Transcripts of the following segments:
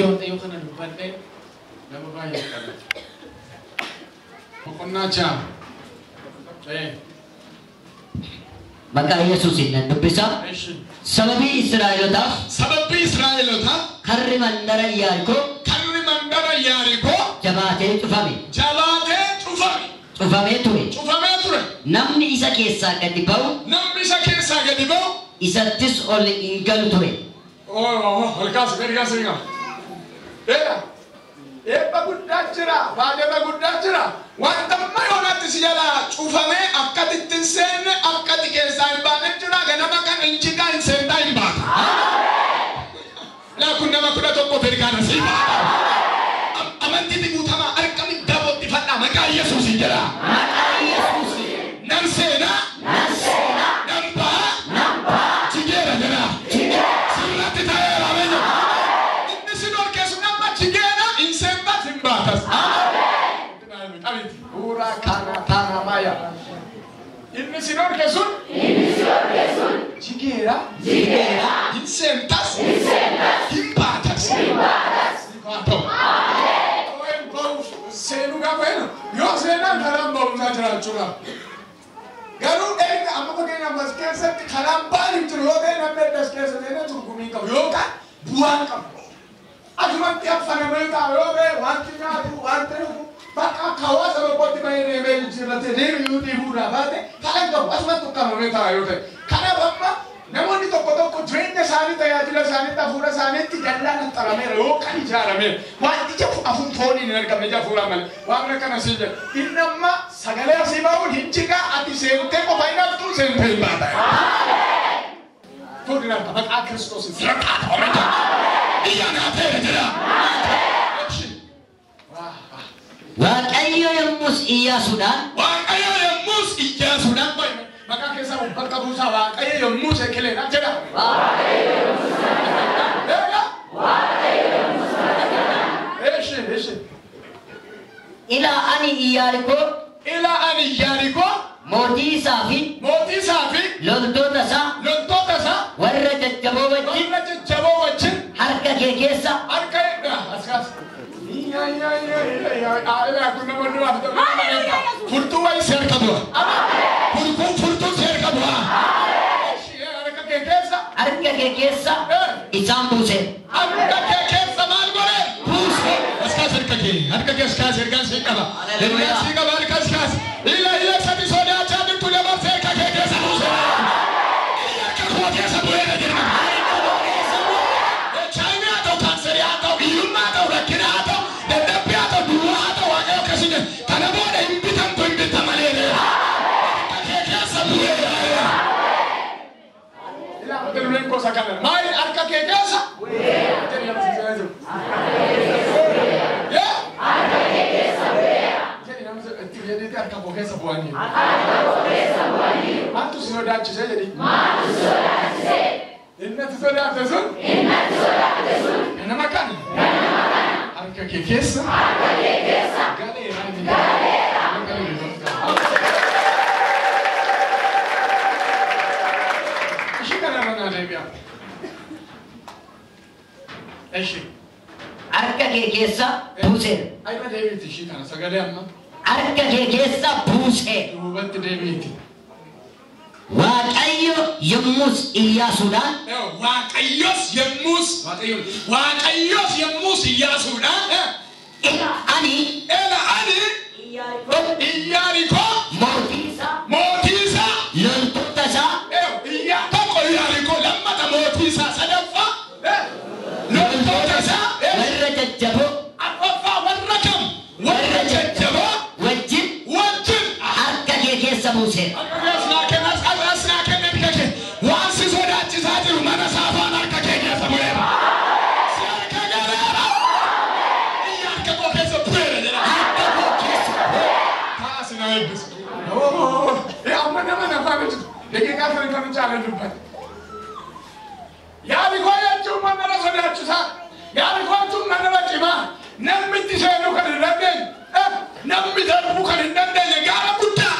Dubbii Waaqayyoo kana dubbadhee nama baay'ee qaba. Boqonnaa 6. Maqaa Yesuusiin nan dubbisa. Sababii Israa'elotaaf Sababii Israa'elotaaf karri mandara Iyaarikoo karri mandara Iyaarikoo jabaatee cufame. Jabaatee cufame. Cufamee ture. Cufamee ture. Namni isa keessaa gadi ba'u Namni isa keessaa gadi ba'u isattis ol hin galu ture. Ol kaasi, gadi kaasi ni qaba. Eebba guddaa jira, baajata guddaa jira. Wanta amma yoonaatti si jalaa cufamee akka itti hin seenne, akka itti keessaa hin baane jira. Ganama kan hin jigaa hin seentaa hin baata. Laa kun nama 11 fergaana si baata. Amantiitti guutamaa harka middaa fadhaa maqaa Yesuusiin jedha. Maqaa Yesuusiin. Nan seenaa. Nan seenaa. Nan ba'a. Nan ba'a. Jigeera jedha. Jigeera. Sirratti ta'eera ameen jedha. Inni si dhorkeessu nama jigeera hin seentas hin baatas. Ura kana tana maya. Inni si dhorke sun jigeera. Jigeera. Hin seentas Hin seentas. hin baatas. Hin baatas. Waan ba'uuf seenuu gaafa jennu yoo seenaan karaan ba'umsaa jiraachuu qaba. Garuu erga amma fakkeenyaaf as keessatti karaan ba'an hin jiru yoo ta'e namni erga as keessa seenee turgumii hin qabu yookaan bu'aa hin qabu. Asumatti affanamee ta'a yoo ta'e wanti nyaatu wanti dhugu bakka akka hawaasa tokkotti bahee deemee jijjiirratee deemee dhiibuudhaa baate karaa hin qabu asumatti ukkaamamee ta'a yoo ta'e. Kanaaf amma namoonni tokko tokko jireenya isaanii tajaajila isaaniitti hafuura isaaniitti dallaan haxxarameera yookaan ijaarameera. Wanti ija afuun fooniin hin argamne ija hafuuraa malee. Waan akkana siin jedha. Inni amma sagalee asii ba'uun hin jigaa ati seentee qofa hin haftu seentee hin baata. Fuudhi harka maqaa Kiristoosiin Sirratti ta'e. Iyya naa ta'e jedha. Waaqayyo yommus Iyyaasuudhaan Waaqayyo yommus Iyyaasuudhaan Maqaa keessaa bakka buusaa Waaqayyo yommus ekileedha jedha. Eeshi eeshi. Ilaa ani Iyaarikoo Ilaa ani Iyaarikoo mootii isaa fi mootii isaa fi loltoota isaa loltoota isaa warra jajjaboo wajjin warra jajjaboo wajjin harka kee keessa Harka as kaas. Furtuu wayii si harka bu'a. Furtuun furtuun si harka bu'a. Harka kee keessa. Harka kee keessa isaan buuse. Harka kee keessa maal godhe? Buuse. As kaas harka kee. Harka kee as kaas ergaan si qaba. Ergaan si qaba harka as kaas. Ila ila sadi sodaachaa jirtu dabarsee harka kee keessa buuse. Harka koo keessa bu'eera jedhama. HIV haa ta'u, kaanserii haa ta'u, hiyyummaa haa ta'u, rakkina haa ta'u, dadhabbii haa ta'u, duwwaa haa ta'u, Waaqayyo akkasii jedha. Kana booda hin bitamtu hin bitta malee. Harka kee keessa bu'eera. Ilaa mata dureen gosa kana. Maali harka kee keessa? Jedhi nama si jiru. Jedhi nama itti jedheeti harka koo keessa bu'anii. Maaltu si sodaachisee jedhi? Inni ati sodaate sun? Ganama kana? Harka kee keessa? Galeera. Galeera. Ishii kana irra naa deebi'a. Ishii. Harka kee keessa buuseera. Irra deebiiti ishii kana sagalee amma. Harka kee keessa buuseera. Duubatti deebiiti. Waaqayyo yommus Iyyaasuudhaan Waaqayyos yommus Waaqayyos yommus Iyyaasuudhaan Ilaa ani Ela ani Iyaarikoo mootii isaa mootii isaa loltoota isaa Iyyaa tokko Iyaarikoo lammata mootii isaa sadaffaa loltoota isaa warra jajjaboo arfaffaa warra kam warra jajjaboo wajjin wajjin harka kee keessa buuseera. As naa kenna harka kee waan si sodaachisaa jiru mana saafaan harka kee keessa bu'eera. Si harka galeera. Iyya harka koo keessa bu'eera jedha. Harka koo keessa bu'eera. Ta'a si na eebbisu. Amma nama nafaa jiru. Daqiiqaa kana kan caalan dubbate. Yaarikoo jechuun mandara sodaachisaa. Yaarikoo jechuun mandara cimaa. Namni itti seenuu kan hin dandeenye. Namni darbuu kan hin dandeenye gaara guddaa.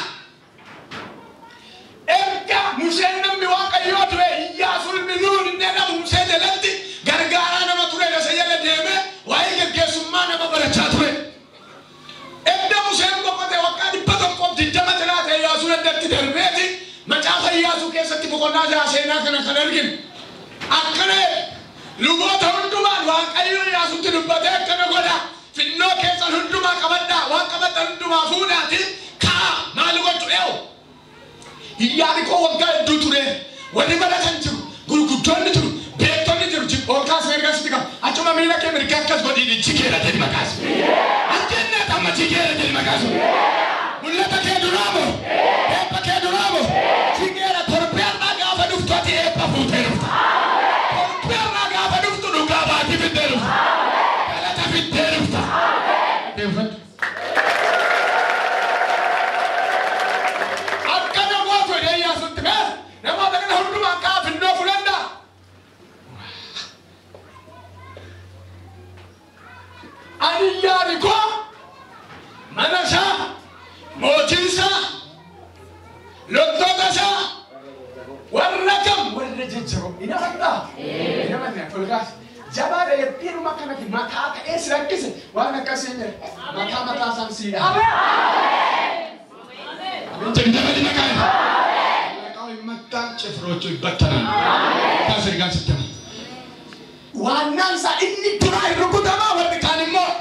Erga Museen namni Waaqayyoo ture Iyyaasuun inni Nuun inni jedhamu Musee jalatti gargaaraa nama ture isa jala deemee darbeeti macaafa Iyyaasuu keessatti boqonnaa ja'a seenaa kana kan arginu. Akkana luboota hundumaan Waaqayyo Iyyaasutti dubbatee akkana godha. Finnoo keessan hundumaa qabadhaa, waan qabatan hundumaa fuudhaati ka'a maal gochuu eewu. Iyyaarikoo waggaa hedduu ture, warri baratan jiru, gurguddoonni jiru, beektonni jiru, ol kaasee erga sitti qaba. Achuma miila kee mirga akkas godhiin jikeera jedhi maqaas. Ajjenneet amma jikeera jedhi maqaas. Mul'ata kee duraa moo? Eebba kee duraa moo? Jikeera torbee har'aa gaafa dhuftu ati eebba fuutee dhufta. Torbee har'aa gaafa dhuftu dhugaa baatii fiddee dhufta. Galata fiddee dhufta. Akkana gootu jedhee Iyyaasutti mee namoota kana hundumaan ka'a finnoo fudhadhaa. Ani Iyyaarikoo mana isaa, mootii isaa, loltoota isaa, warra kam warra jajjaboo hin amantaa? Hin amanne ol kaase. Jabaadha jettiinuma akkanatti mataa ta'ee si rakkise waan akkasii hin jedhe mataa mataa isaan sii dhabe. Jabali maqaa Maqaa himmattaa cifroochuu ibbattanan. Kaas ergaan sitti hima. Waannaan isaa inni duraa hin rukutamaa warri kaan immoo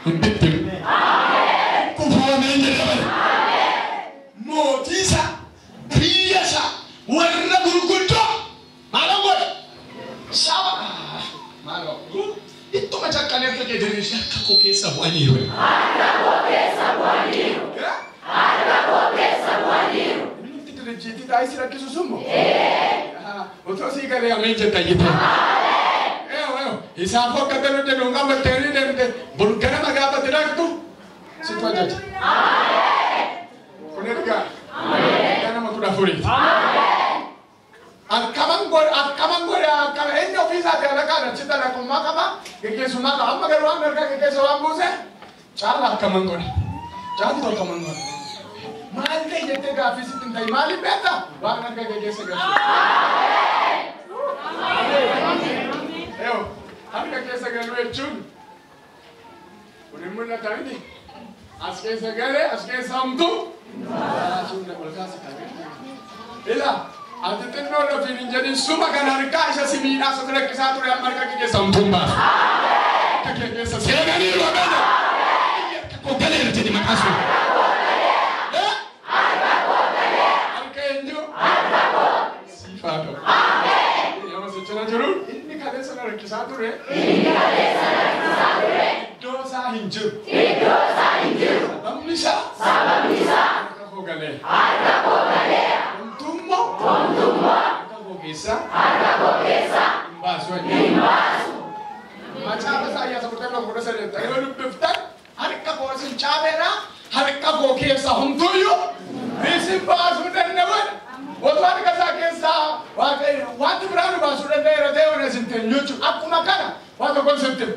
hin bittimu. Kufoomee jedhama. Mootii isaa, biyya isaa, warra gurguddoo maal godhe? Saba maaloo ittuma caqqalee akka kee diriirsi harka koo keessa bu'aniiru. Harka koo keessa bu'aniiru. Harka koo keessa bu'aniiru. Inni itti diriirsiitii taa'ee si rakkisu sun moo? Otoo sii galee ameen jetta iyyite. Isaaf akka galu jedhu hin qabattee ni deemte burgana gaafate dhaqxu situ ajaja. Kun ergaa ergaa nama 14. Akkaman godha akkama inni ofii isaatii alaqaadha achitti alaqummaa qaba geggeessummaa qaba amma garuu waan ergaa geggeessa waan buuse caala akkaman godha caaltu akkaman godha maal ta'e jettee gaaffii sitti hin ta'in maaliif beektaa waan ergaa geggeessa galchu. Eeyo harka keessa galuu jechuun kun hin mul'ata miti as keessa galee as keessa homtuu ol kaase ila ati xinnoo ofiin hin jedhin suma kan harkaa isa si miidhaa isa rakkisaa ture amma harka kee keessa homtuu hin baasu. Harka kee keessa seenaniiru ameen. Harka koo galeera jedhi maqaa sun. Harka eenyu? Siif haa ta'u. Nama sochana jiru inni kaleessa na rakkisaa ture. Iddoo isaa hin jiru. Sababni isaa? Harka koo galeera. Homtummoo? Harka koo keessa? Hin baasu. Macaafa Isaayyaas 42:13 yeroo dubbiftan harka koo isin caabeera harka koo keessa homtuyyuu isin baasuu danda'an. Otoo harka isaa keessaa Waaqayyo wanti biraa nu baasuu danda'eera ta'e waan isin teenyu jechuudha. Akkuma kana waan tokko isin teenyu.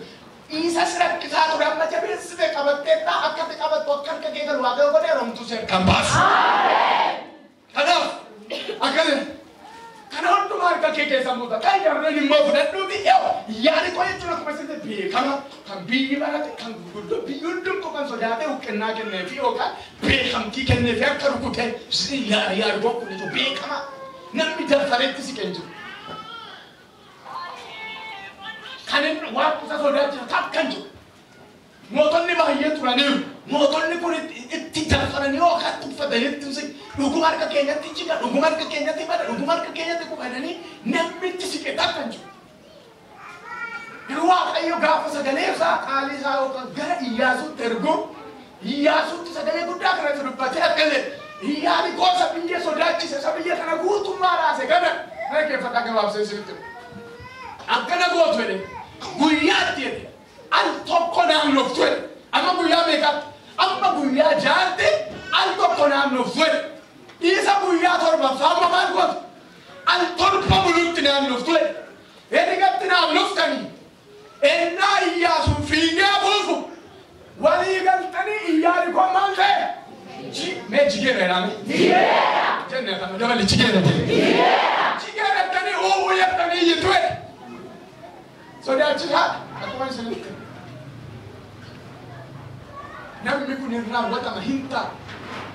Isa si rakkisaa ture amma jabeessite qabatteetta akkatti qabattu akka harka kee galu Waaqayyo godheera homtuu si harkaan baasu. Kanaaf akkana kana hundumaa harka kee keessa muuta. Kan jarreen immoo fudhadhuuti Iyyaarikoo jechuun akkuma isin beekama kan biyyi barate kan gurguddoo biyyi hundumtuu kan sodaatee huqqannaa kenneefi yookaan beekamtii kenneefi akka rukutee Iyyaarikoo kun jechuun beekama namni dafareetti siqee hin jiru. Kan inni waan isa sodaachisu takka hin jiru. Mootonni baay'ee turaniiru. Mootonni kun itti dafaranii yookaan tuffatanii itti dhuguma harka keenyatti jiga, dhuguma harka keenyatti bada, dhuguma harka keenyatti kufatanii namni itti siqee takka hin jiru. Yeroo Waaqayyo gaafa sagalee isaa qaalii isaa yookaan gara Iyyaasuutti ergu Iyyaasuutti sagalee guddaa kanatti dubbatee akka jedhe Iyyaarikoo isa biyya sodaachise isa biyya kana guutummaa raase kana mana keeffadhaa gabaabsee isinitti hima. Akkana gootu jedhe guyyaatti jedhe al tokko naannoftu jedhe amma guyyaa meeqaatti amma guyyaa 6tti al tokko naannoftu jedhe dhiisa guyyaa 7ffaa amma maal gootu al 7 mulutti naannoftu jedhe ergatti naannoftanii ennaa Iyyaasuun fiigee buufu walii galtanii Iyyaarikoo maal ta'e mee jigeera jedhame jenne kana dabali jigeera jedhe jigeera jettanii uuu jettanii iyyitu jedhe sodaachisaa akkuma isinitti namni kun hin raawwatama hin ta'a.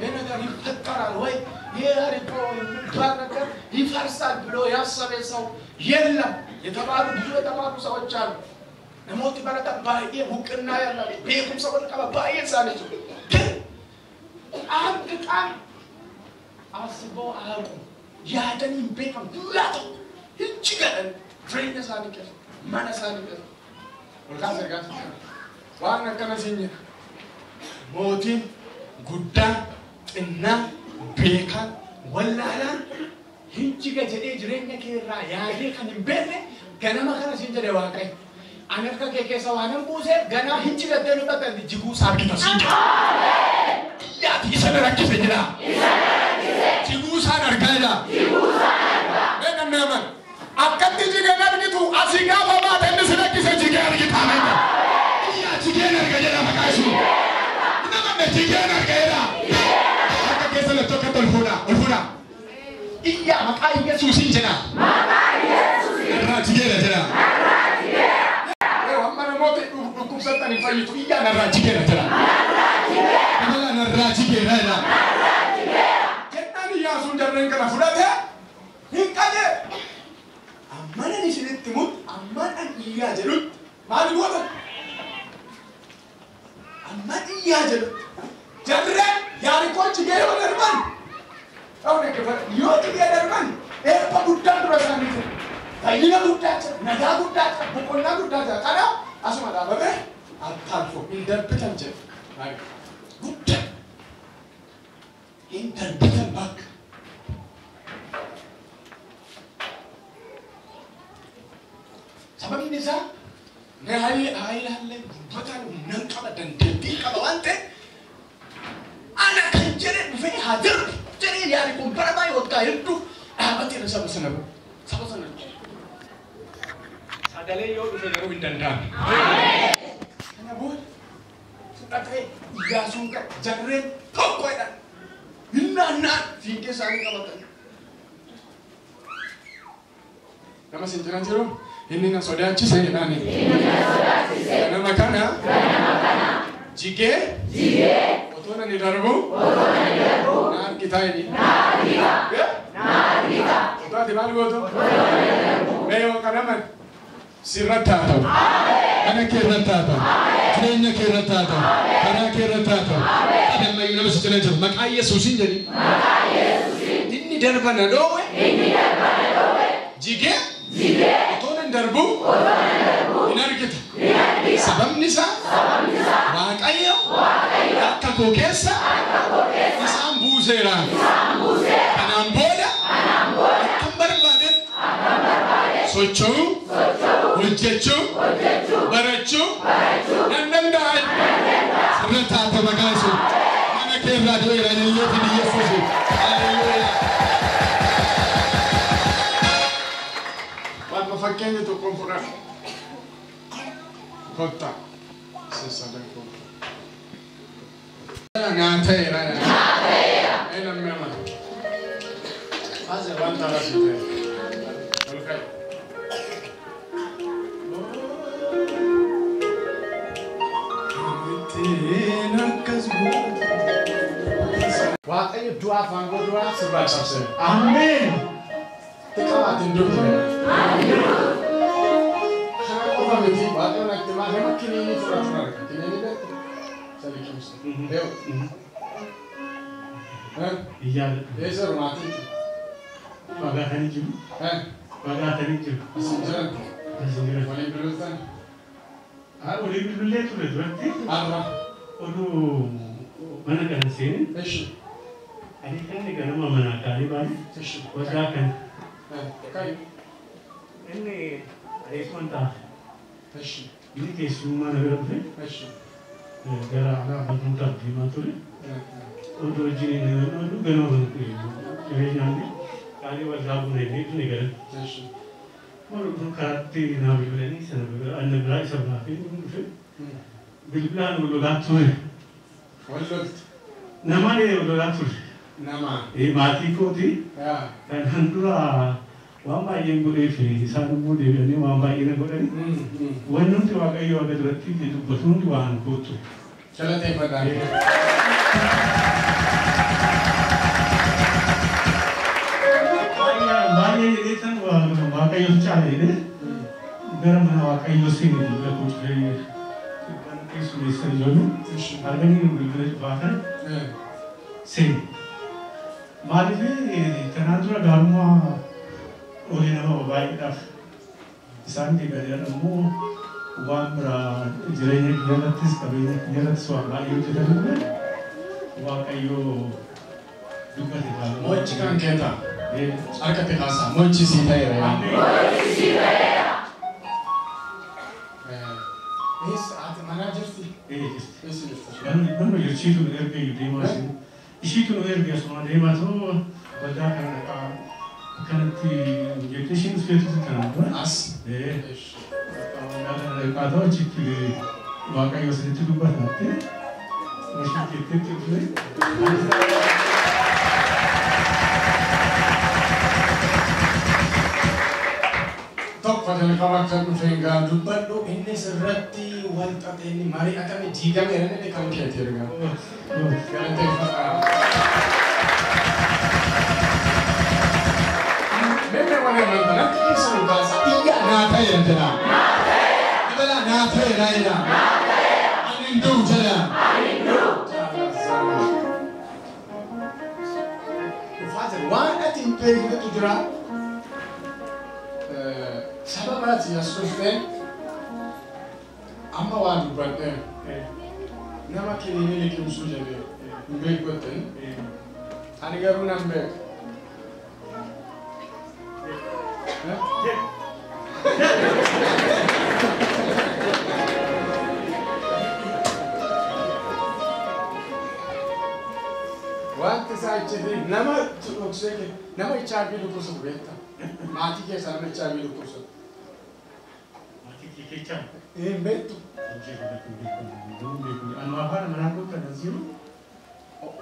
ይሄ ነገር ይፈጠራል ወይ ይሄ ያሪኮ የሚባል ነገር ይፈርሳል ብሎ ያሰበ ሰው የለም። የተማሩ ብዙ የተማሩ ሰዎች አሉ። namooti baratan baay'ee እውቅና ያላቸው beekumsa wal qaba baay'ee isaanii jiru። ግን አንድ ቀን አስበው አያውቁም። yaadanii hin beekan guyyaa tokko hin jigadhan jireenya isaanii keessa mana isaanii keessa ol kaasa ergaa waan akkana siin jedha mootiin guddaan xinnaan beekaan wallaalaan hin jiga jedhee jireenya kee irraa yaadee kan hin beekne ganama kana siin jedhe Waaqayyo. Ani harka kee keessa waanan buuseef ganaa hin jigattee nu dhaqan jiguu isaa argita siin jedha. Iyyaati isa na rakkise jedha. Jiguu isaan argaa jedha. Mee namni amanu akkatti jigeen argitu asii gaafa baate inni si rakkise jigee argita beekta. Iyyaa jigeen arga jedha maqaa ishee. Namanne jigeen arga jedha. Harka keessa laftoo akkatti ol fuudha ol fuudha. Iyyaa maqaa Yesuusiin jedha. Narraa jigeera jedha. Amma namoota dhukkubsatan hin fayyitu iyyaa narraa jigeera jedha. Dabala narraa jigeera jedha. Jennaan Iyyaasuun jarreen kana fudhate hin qajeele. Ammanan isinitti himutti ammanan iyyaa jedhutti maal goota? Amman iyyaa jedhutti jarreen Yaarikoo jigee yoo darban yoo jigee darban eebba guddaan dura isaanii jira. Fayyina guddaa jira, nagaa guddaa jira, boqonnaa guddaa jira. Kanaaf asuma dhaabatee attaalfoo hin darbitan jedhe. Guddaa hin darbitan bakka. Sababni isaa haayilaallee gubbataan humna qaba dandeettii qaba waan ta'eef ana kan jedhe dhufee haa darbu jedhee Yaarikoon bara baay'ee waggaa hedduu dhaabateera saba sana bira. Saba sana bira. Sagalee yoo dhufe garuu hin danda'amu. Kana booda fudhatee Iyyaasuun qabe jarreen tokko jedhan hin naanna'an fiingee isaanii qabatan. Nama sin jiran jiru inni na sodaachise jedhaani. Ganama kana jigee otoo nani darbu na argitaa jedhi. Otoo ati maal gootu? Mee yoo kanaman sirratti haa ta'u. Mana kee irratti haa ta'u. Jireenya kee irratti haa ta'u. Karaa kee irratti haa ta'u. Adammayyuu nama si cina jiru maqaa Yesuusiin jedhi. Inni darba na dhoowwe. Jigee otoo nan darbu hin argita. Sababni isaa Waaqayyo harka koo keessa isaan buuseera. Kanaan booda akkan barbaadetti socho'uu, hojjechuu, barachuu nan danda'a. Sirratti haa ta'u maqaa Yesuus. Mana kee irraa du'eera Yesuusin Yesuusin. Haleluuyaa. Waan fakkeenya tokkoon fudhadhu. Kottaa. Sassaban koo. Naa ta'eera. Ee namni amanu. Maal waan taraa si ta'e. Ol ka'i. Ittiin akkas gootu. Waaqayyo du'aaf aangoo du'aa sirraa cabseera. Ameen. Xiqqaatiin duuti. Kana qofa miti Waaqayyoon akka himaa nama kiniinii fudhatu arga. Kiniinii beektu? Sadi kimsa. Beeku. Iyyaadha. Eessa maatiin? Fagaatanii jiru. Fagaatanii jiru. Isin jiran. Isin jiran. Waliin bilbiltan. Waliin bilbilee ture duratti. Har'a. Oduu mana kana seene. Ishi. Ani kan ganama manaa kaanii baane. Ishi. Waldaa kana. Ka'i. Inni areesuman ta'a. Ishi. Inni keessummaa na bira dhufe. Ishi. Gara alaa barnootaaf deemaa ture. Oduu wajjin oduu ganama ciree nyaanne kaanii waldaa buna illee tuni galan. Ishi. Warri kun karaatti naa bilbilanii sana bira anna biraa isa biraa fi inni dhufe. Bilbilaan wal lolaa ture. Wal lolti. Namaan wal lolaa ture. Namaan. Maatii kooti. Kanaan dura waan baay'een godheef isaan immoo deebi'anii waan baay'ee na godhani. Wanni nuti Waaqayyo Waaqa duratti dubbatu hundi waan kootu. Galateeffadhaa. Baay'ee jedhee tan Waaqayyotu caala jedhee gara mana Waaqayyoo seenee bilbila koo cufee kan keessummeessan ijoollee arganii bilbila cufaa kana seene. Maaliif kanaan dura gaarummaa olii nama baay'eedhaaf isaan deebi'anii immoo waan biraa jireenya kiyya irrattis qabeenya kiyya irrattis waan baay'ee hojjetanillee Waaqayyoo dubbate gaarummaa. Mo'ichi kan kee ta'a. Harka kee kaasaa. Mo'ichi sii ta'eera yaa. Eessa haati manaa jirti? Jirti. Eessa jirti? Nama jirti ishiitu nu erge iyyuu deemaa isin. Ishiitu nu erge asuma deemaa too waldaa kana dhaqaa akkanatti jettee ishiin dhufeetu kanaan dura. As. Waldaa kana dhaqaa ta'u achitti Waaqayyo isinitti dubbatatte ishiin jetteetti dhufe. Tokko jalqaba akka dhufeen gaa dubbadhu inni sirratti wal xaxee inni mari'atame diigameera inni kan keeti ergaa. Galateeffadhaa. Meeshaa waan amantan akka keessan kaasa iyya naa ta'eera jedha. Dabalaa naa ta'eera jedha. Ani hin du'u jedha. Dhufaa jira waan ati hin beeknetu jira. Sababa ati as dhuftee amma waa dubbadhee nama kiniinii liqimsuu jedhee hin beeku jettee ani garuu nan beeka. Wanti isaa iccitii nama dhoksee nama HIV dhukkubsatu beektaa? Maatii keessaa nama HIV dhukkubsatu. Maatii kee keessaa? Hin beektu. Hin beeku. Anu afaan manaa koo kan jiru.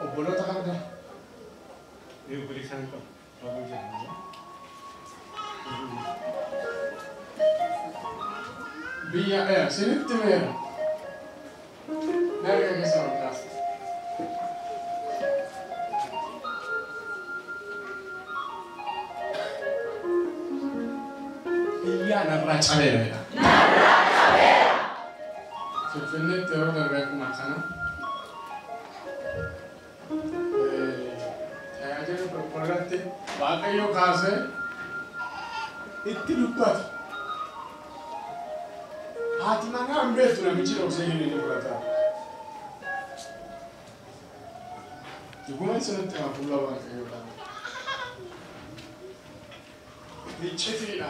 Obboloota qabda? Obboleessa hin qabu. Fagoo jira. Biyya sinitti meera. Narga keessa ol kaasa. Iyyaa narraa cabeera jedha. Narraa cabeera. Finfinneetti yeroo darbe akkuma kana tajaajila tokko irratti Waaqayyo kaasee itti dubbata. Haati manaa hin beektu namichi dhoksee inni ni fudhata. Dhuguma isinitti hima fuula Waaqayyoodhaan. Iccitiidha.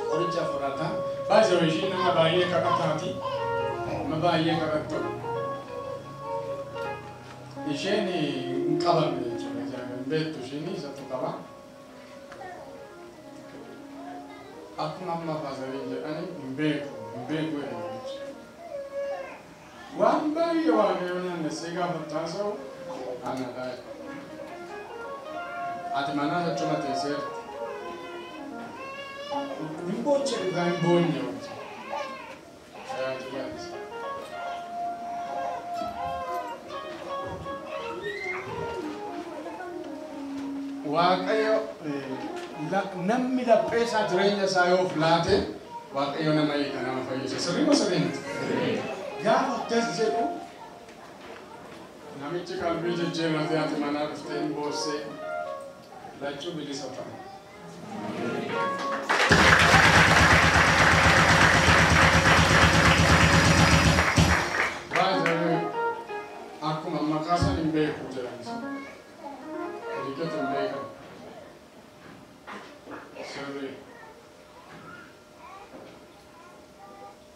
Qoricha fudhata. Baay'ee ishiin nama baay'ee kadhataati. Nama baay'ee kadhattu. Isheen hin qabamne jechuudha. Hin beektu isheen isatu qaba. Akkuma amma faasariin jedhani hin beeku hin beeku jedhani jechuudha. Waan baay'ee Waaqayyo naannessee gaafa taasa'u ana taa'e. Ati manaa achuma teesseerti. Hin booche dhugaa hin boonye wanti. Tajaajila. Waaqayyo namni laphee isaa jireenya isaa yoo of laate Waaqayyo nama hiika nama fayyisa. Sirrii moo sirrii miti? Gaafa akkas jedhu namichi qalbii jijjiirratee ati manaa dhuftee hin boossee lachuu bilisa ta'a. Baay'ee akkuma maqaa san hin beeku jedhan. Riqata hin beekan. Sirrii.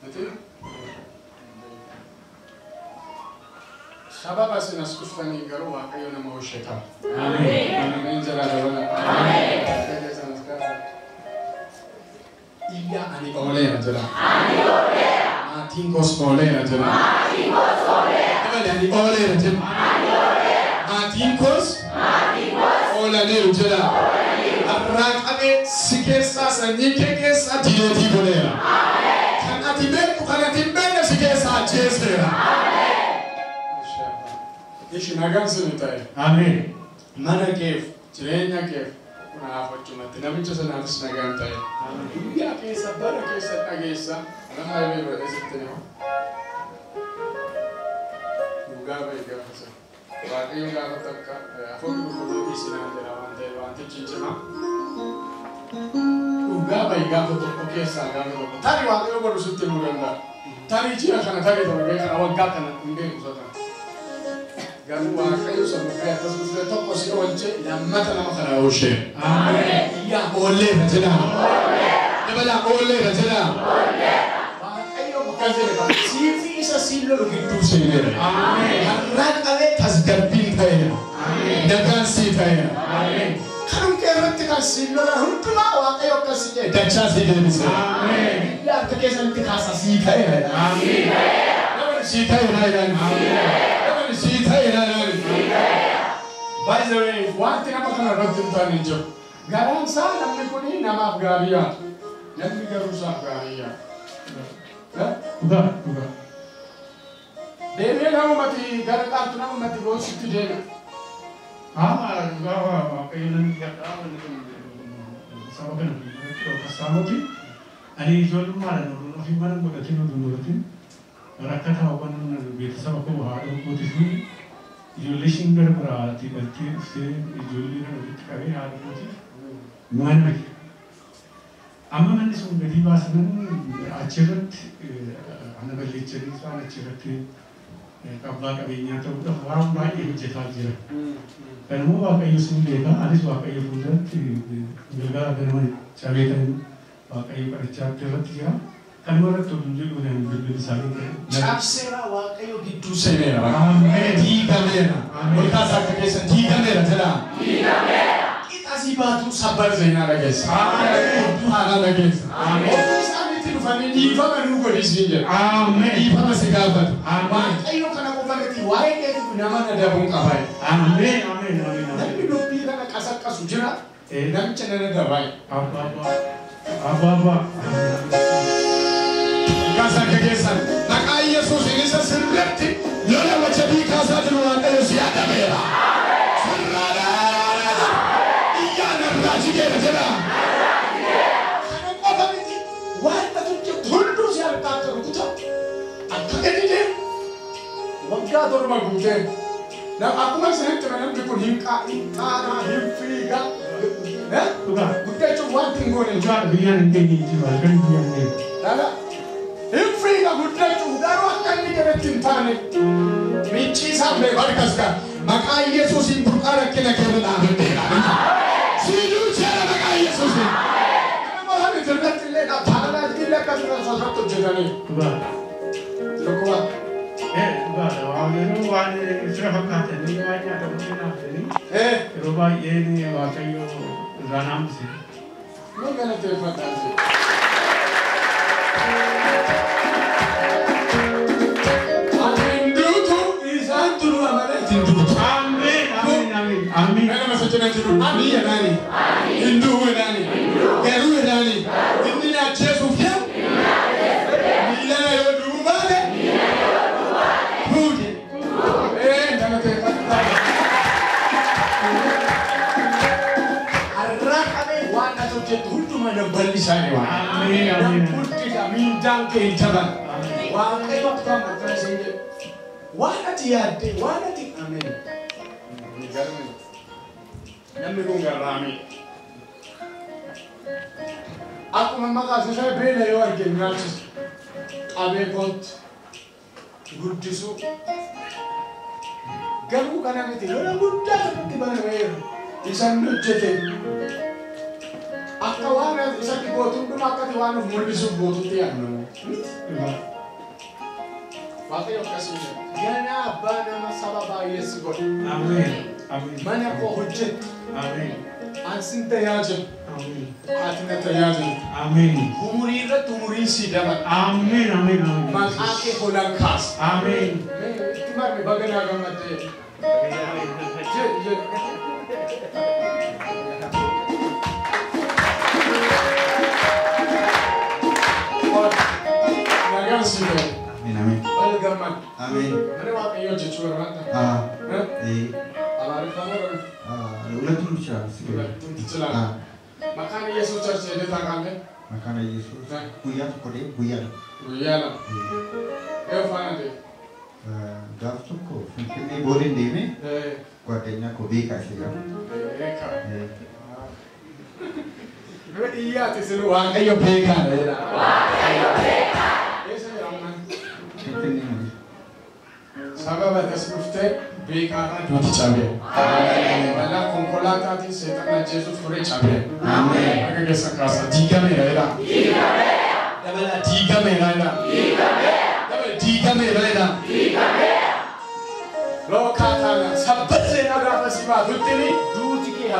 Miti? Sababa isin as dhuftanii garuu Waaqayyo nama hojjeta. Ameen jedhaa dabala. Iyya ani ooleera jedha. Ani ooleera. Maatiin koos ooleera jedha. Maatiin koos ooleera. Dabale ani ooleera jedha. Ani ooleera. Maatiin koos oolaniiru jedha. Har'aa qabee si keessaa sanyii kee keessaa diineetii godheera. Kan ati beektu kan ati hin beekne si keessaa ajjeeseera. Ishi nagaan sini ta'e. Ameen. Mana keef jireenya keef kunaaf hojjumatti namicha sanaafis nagaan ta'e. Guyyaa keessa bara keessa dhageessa nama baay'ee godhee sitti nima. Dhugaa bahe gaafa sana. Waaqayyo gaafa takka hafuurri qulqulluu dhiisinaan jedha waan ta'eef wantichi cimaa. Dhugaa bahe gaafa tokko keessaa gaafa tokko. Tarii Waaqayyo godhu sitti himuu danda'a. Tarii ji'a kana tarii torbee kana waggaa kana hin beeku isa kana. Garuu Waaqayyo sababii akkas dhufe tokko si oolchee lammata nama kana oolchee. Ameen. Iyyaa oolleera jedhaa. Dabalaa oolleera jedhaa. Waaqayyo akkas jedhe siifi isa siin lolu gidduu seeneera. Ameen. Har'aan qabee tasgabbiin ta'eera. Nagaan sii ta'eera. Ameen. Kanum kee irratti kan siin lolan hundumaa Waaqayyo akkas jedhe dachaa sii deebiseera. Ameen. Biyya harka keessanitti kaasa sii ta'eera. Ameen. Namni sii ta'eera jedhaan. Namni sii ta'eera jedhaan. By the way, wanti nama kana irratti hin taane hin jiru. Garaan isaa namni kun namaaf gaarii yaadu. Namni garuu isaaf gaarii yaadu. Dhugaa dhugaa. Deebi'ee namumatti gara qaattu namumatti boositti deema. Ama dhugaa Waaqayyo nan gadhaa wanni kun saba kana kassaamuti. Ani ijoollummaadhaan ofii mana godhatin oduu godhatin rakkataawwan beeksisa koo haadha kootii fi ijoollee ishiin gara biraatii galtee dhuftee ijoollee kana walitti qabee haadha kootiif mana bite. Amma manni sun gatii baasanan achirratti ana balleechanii isaan achirratti abbaa qabeenyaa ta'uudhaaf waan baay'ee hojjetaa jira. Kanammoo Waaqayyo sun beeka anis Waaqayyo fuulduratti galgala ganama cabeetan Waaqayyo kadhachaa irratti jira. Kanuma irratti oduu jedhu bilbilli isaanii Cabseera Waaqayyo gidduu seeneera. Ameen. Diigameera. Ameen. Ol kaasaa akka keessan diigameera jedhaa. Qixa sii baatu sabbar seenaa dhageessa. Ameen. Odduu haaraa dhageessa. Ameen. Ofii isaaniitti dhufanii dhiifama nuu godhi siin jedhu. Ameen. Dhiifama si gaafatu. Ameen. Waaqayyo kana qofa miti waa'ee keetiif nama na dabuun qaba. Ameen. Ameen. Ameen. Namni dubbii kana qasaqqasu jira. Namicha nana dabaa. Abbaa abbaa. Abbaa abbaa. Kaasaa akka keessan maqaa Yesuusiin isa sirriitti lola wajabii kaasaa jiru Waaqayyo si yaadameera. Sirraadhaa. Iyyaa narraa jigeera jedha. Kana qofa miti wanta hojjetu hunduu si harkaa akka rukuta akka gadi deemu waggaa 7 guutee akkuma isinitti hime namni kun hin xaaraa hin fiigaa. Dhugaa. Guddachuuf wanti hin goone hin jiru. Dhugaa biyyaan hin geenye hin jiru halkan biyyaan hin geenye. Dhala hin fiiga guddachuuf garuu akka inni jedhetti hin taane miicciisaa beeku harkas gaa maqaa Yesuusiin burqaa rakkina kee irra dhaabadheera. Siiduu seera maqaa Yesuusiin. Kana qofa miti irratti illee paaralaayizii illee akkasuma irratti hojjetanii. Dhugaa. Dhukkuba. Dhugaadha. Waan yeroo waan fira fakkaatanii waan nyaatamu nyaatanii yeroo baay'ee Waaqayyo irraa naambise. Mee galateeffadhaa jee. Ati hin duutu isaan duruma malee ati hin duutu. Ameen. Ameen. Ameen. Ameen. Nama sochina jiru ani jedhaani hin du'u jedhaani garuu jedhaani inni na ajjeesuuf deemu miilana yoo du'uu baate fuute. Galateeffadhaa. Har'aa qabee waan ati hojjettu hundumaa na bal'isaa ni waan. Ameen. Ameen. Guddisa miindaan kee hin jaban. Waaqayyo akka akkana siin jedhe. Waan ati yaadde waan ati ameen. Namni kun garraamii. Akkuma maqaa isaa beela yoo arge nyaachisu qabee kootti guddisuu. Garuu kana miti lola guddaa tokkotti banameera. Isan hojjete akka waan isatti gootu hundumaa akkati waan of mul'isuuf gootutti yaadnamu. Miti. Dhugaa. Waaqayyo akkasii jedha. Ganaa abbaa nama saba baay'ee si godha. Ameen. Ameen. Mana koo hojjettu. Ameen. Ansin tajaajila. Ameen. Ati na tajaajilta. Ameen. Umurii irratti umuriin sii dabala. Ameen. Ameen. Ameen. Maqaa kee olan kaasa. Ameen. Mee itti marmi baga naa gammaddee. Jedhi jedhi. Nagaan sii ta'e. Ameen. Ameen. Baga gammadde. Ameen. Mana Waaqayyoo hojjechuu barbaadda. Ah. Amaariffaa moo ሁለቱም ይችላል። ሁለቱም ትችላለህ። መካነ ኢየሱስ church ሄደህ ታውቃለህ? መካነ ኢየሱስ guyyaa tokko deemu guyyaa lama. Guyyaa lama. Eenyu faana deemu? Gaaf tokko Finfinnee Booleen deemee ጓደኛ koo beekaa ishee jedhamu. Beekaa. Iyyaati sin Waaqayyo beekaadha jedha. Waaqayyo beekaa. Eessa jira amma? Finfinnee malee. Sababa as dhuftee beekaadhaan duuti cabee. Balaa konkolaataatiin seexanni ajjeesuuf ture cabee. Akka keessan kaasa diigameera jedha. Dabala diigameera jedha. Dabala diigameera jedha. Lookaa taana sabbat seenaa gaafa si baatutti duuti kee.